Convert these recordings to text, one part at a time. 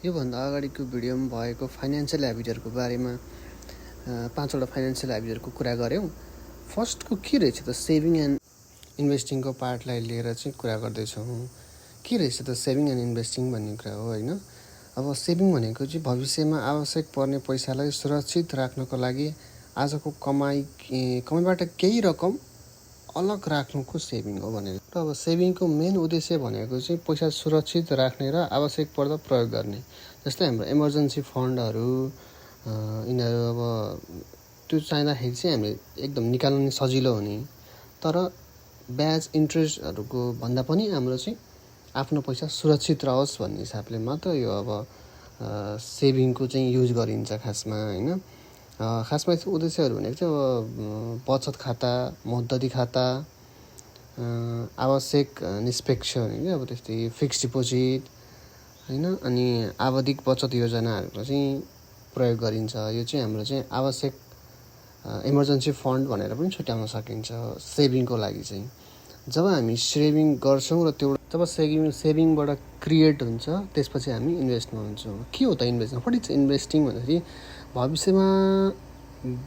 योभन्दा अगाडिको भिडियोमा भएको फाइनेन्सियल ह्याबिटहरूको बारेमा 5वटा फाइनेन्सियल ह्याबिटहरूको कुरा गऱ्यौँ। फर्स्टको के रहेछ त सेभिङ एन्ड इन्भेस्टिङको पार्टलाई लिएर चाहिँ कुरा गर्दैछौँ। के रहेछ त सेभिङ एन्ड इन्भेस्टिङ भन्ने कुरा हो होइन। अब सेभिङ भनेको चाहिँ भविष्यमा आवश्यक पर्ने पैसालाई सुरक्षित राख्नको लागि आजको कमाइबाट केही रकम अलग राख्नुको सेभिङ हो भनेर। र अब सेभिङको मेन उद्देश्य भनेको चाहिँ पैसा सुरक्षित राख्ने र आवश्यक पर्दा प्रयोग गर्ने। जस्तै हाम्रो इमर्जेन्सी फन्डहरू यिनीहरू अब त्यो चाहिँदाखेरि चाहिँ हामीले एकदम निकाल्नु सजिलो हुने, तर ब्याज इन्ट्रेस्टहरूको भन्दा पनि हाम्रो चाहिँ आफ्नो पैसा सुरक्षित रहोस् भन्ने हिसाबले मात्र यो अब सेभिङको चाहिँ युज गरिन्छ खासमा होइन। खासमा यसको उद्देश्यहरू भनेको चाहिँ अब बचत खाता, मुद्दती खाता, आवश्यक निष्पक्ष होइन, अब त्यस्तै फिक्स डिपोजिट होइन, अनि आवधिक बचत योजनाहरूको चाहिँ प्रयोग गरिन्छ। यो चाहिँ हाम्रो चाहिँ आवश्यक इमर्जेन्सी फन्ड भनेर पनि छुट्याउन सकिन्छ सेभिङको लागि चाहिँ। जब हामी सेभिङ गर्छौँ र त्यो जब सेभिङबाट क्रिएट हुन्छ त्यसपछि हामी इन्भेस्टमा हुन्छौँ। के हो त इन्भेस्टमेन्ट? व्हाट इज इन्भेस्टिङ भन्दाखेरि भविष्यमा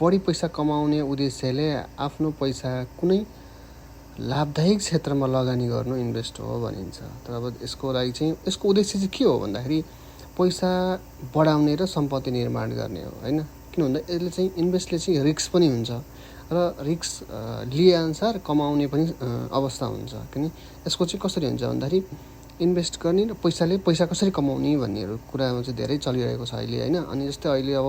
बढी पैसा कमाउने उद्देश्यले आफ्नो पैसा कुनै लाभदायक क्षेत्रमा लगानी गर्नु इन्भेस्ट हो भनिन्छ। तर अब यसको लागि चाहिँ यसको उद्देश्य चाहिँ के हो भन्दाखेरि पैसा बढाउने र सम्पत्ति निर्माण गर्ने हो होइन। किन भन्दा यसले चाहिँ इन्भेस्टले चाहिँ रिस्क पनि हुन्छ र रिस्क लिएअनुसार कमाउने पनि अवस्था हुन्छ। किन यसको चाहिँ कसरी हुन्छ भन्दाखेरि इन्भेस्ट गर्ने र पैसाले पैसा कसरी कमाउने भन्नेहरू कुरामा चाहिँ धेरै चलिरहेको छ अहिले होइन। अनि जस्तै अहिले अब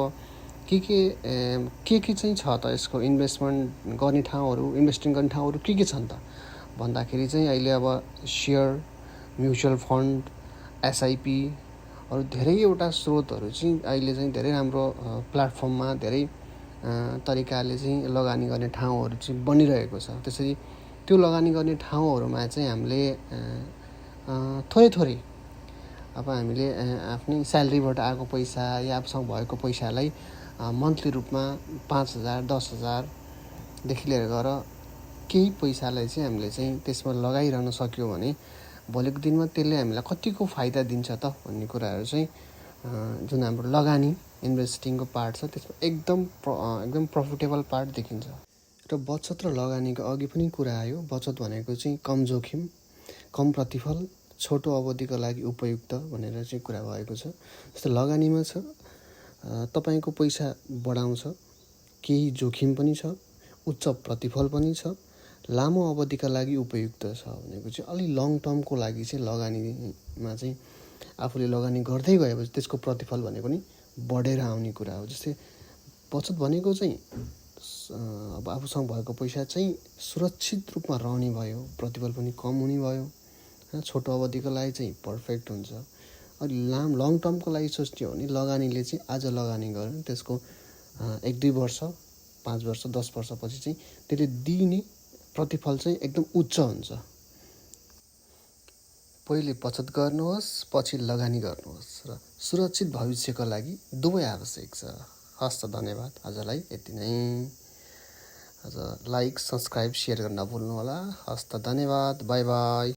के चाहिँ छ त यसको इन्भेस्टमेन्ट गर्ने ठाउँहरू, इन्भेस्टिङ गर्ने ठाउँहरू के छन् त भन्दाखेरि चाहिँ अहिले अब सेयर, म्युचुअल फन्ड, एसआइपी अरू धेरैवटा स्रोतहरू चाहिँ अहिले चाहिँ धेरै राम्रो प्लेटफर्ममा धेरै तरिकाले चाहिँ लगानी गर्ने ठाउँहरू चाहिँ बनिरहेको छ। त्यसरी त्यो लगानी गर्ने ठाउँहरूमा चाहिँ हामीले थोरै अब हामीले आफ्नै स्यालेरीबाट आएको पैसा या आफूसँग भएको पैसालाई मन्थली रूपमा 5,000 10,000देखि लिएर गएर केही पैसालाई चाहिँ हामीले चाहिँ त्यसमा लगाइरहन सक्यौँ भने भोलिको दिनमा त्यसले हामीलाई कतिको फाइदा दिन्छ त भन्ने कुराहरू चाहिँ जुन हाम्रो लगानी इन्भेस्टिङको पार्ट छ त्यसमा एकदम प्रफिटेबल पार्ट देखिन्छ। र बचत र लगानीको अघि पनि कुरा आयो। बचत भनेको चाहिँ कम जोखिम, कम प्रतिफल, छोटो अवधिको लागि उपयुक्त भनेर चाहिँ कुरा भएको छ। जस्तै लगानीमा छ तपाईँको पैसा बढाउँछ, केही जोखिम पनि छ, उच्च प्रतिफल पनि छ, लामो अवधिका लागि उपयुक्त छ भनेको चाहिँ अलि लङ टर्मको लागि चाहिँ लगानीमा चाहिँ आफूले लगानी गर्दै गएपछि त्यसको प्रतिफल भनेको नि बढेर आउने कुरा हो। जस्तै बचत भनेको चाहिँ अब आफूसँग भएको पैसा चाहिँ सुरक्षित रूपमा रहने भयो, प्रतिफल पनि कम हुने भयो, छोटो अवधिको लागि चाहिँ पर्फेक्ट हुन्छ। अनि लङ टर्मको लागि सोच्यो भने लगानीले चाहिँ आज लगानी गर्यो त्यसको 1-2 वर्ष, 5 वर्ष, 10 वर्षपछि चाहिँ त्यसले दिने प्रतिफल चाहिँ एकदम उच्च हुन्छ। पहिले बचत गर्नुहोस्, पछि लगानी गर्नुहोस् र सुरक्षित भविष्यको लागि दुवै आवश्यक छ। हस् त, धन्यवाद। आजलाई यति नै। आज लाइक, सब्सक्राइब, सेयर गर्न नभुल्नु होला। हस् त, धन्यवाद। By by.